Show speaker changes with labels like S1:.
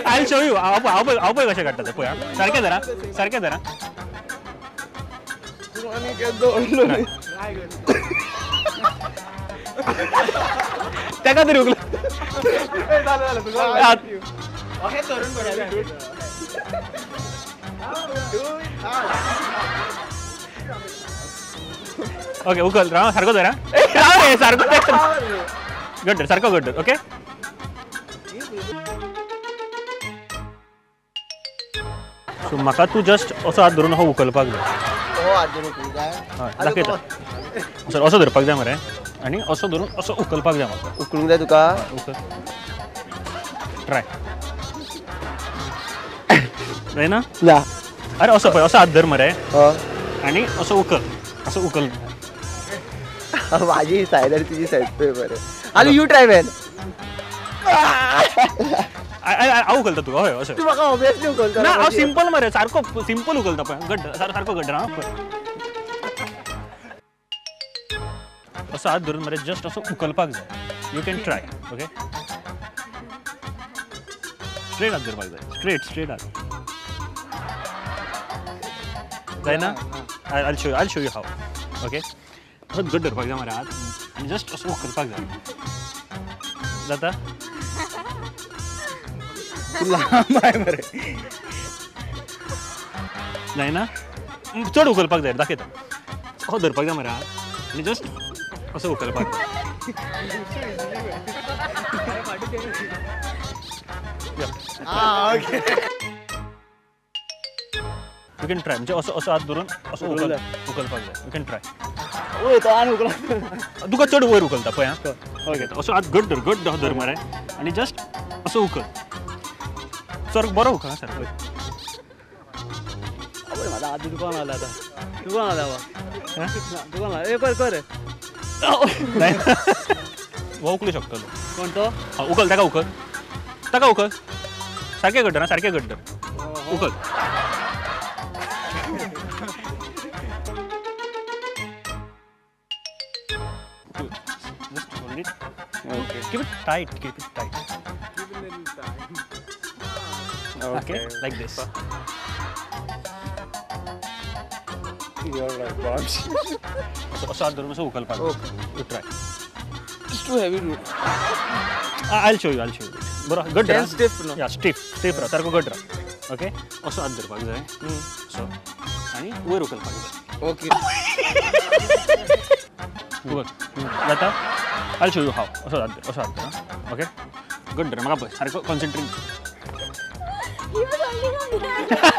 S1: I'll show you. हांव पळय कशें काडटा तें पळय. सारकें धरा, सारकें धरा. तेका तरी उखल. ओके उखल, राव सारको धरा. राव रे सारको गड्डर, सारको गड्डर. ओके सो म्हाका तूं जस्ट असो हात धरून हो उखलपाक जाय.
S2: हो हात धरून उखलूंक जाय?
S1: हय दाखयता सर. असो धरपाक जाय मरे आनी असो धरून असो उखलपाक जाय म्हाका.
S2: उखलूंक जाय तुका?
S1: उखल, ट्राय. जायना?
S2: ना.
S1: अरे असो पळय, असो हात धर मरे आनी असो उखल, असो उखल.
S2: माझी सायड आणि तुझी सायड पळय बरें. आनी you try man.
S1: हांव उखलता तुका. हय अशें
S2: तूं म्हाका ऑब्वियसली उखलता.
S1: ना हांव सिंपल मरे, सारको सिंपल उखलता पळय. गड्ड सारको गड्ड. हां पळय असो हात धरून मरे जस्ट असो उखलपाक जाय. You can try. Okay straight हात धरपाक जाय. स्ट्रेट स्ट्रेट हात जायना? I'll show you, I'll show you how. Okay असो घट धरपाक जाय मरे हात आनी जस्ट असो उखलपाक जाय. जाता?
S2: लांब आहे मरे.
S1: जायना? चड उखलपाक जाय. दाखयता. असो धरपाक जाय मरे हात आनी जस्ट असो उखलपाक जाय. You can try. म्हणजे असो असो हात धरून असो उखलपाक जाय. You can try.
S2: वयर तो आनी उखल.
S1: तुका चड वयर उखलता पळय. हां ओके असो हात घट धर, घट धर मरे आनी जस्ट असो उखल. सर बरो उखल सर.
S2: म्हजो हात दुखोन आला आतां. दुखोन आला दुखोन आला. ए कर कर.
S1: हो उखलू शकतलो.
S2: कोण तो?
S1: उखल ताका, उखल ताका, उखल. सारकें घट धर, सारकें घट धर, उखल. Just hold it. Okay. Keep it tight. Keep it tight.
S3: Keep it a little tight.
S1: Okay. Like this.
S3: You're like bombs.
S1: असो हात धरून असो उखलपाक. You try.
S2: It's too heavy, dude.
S1: I'll show you. I'll show you. बरो घट धर.
S2: Stiff no.
S1: Yeah, stiff. Stiff राव. सारको घट राव. Okay. असो हात धरपाक जाय. सो आनी वयर उखलपाक जाय.
S2: Okay.
S1: उखल जाता? I'll show you how. असो हात धर, असो हात धर. ओके घट धर. म्हाका पळय सारको concentrate.
S4: He was holding on the hand.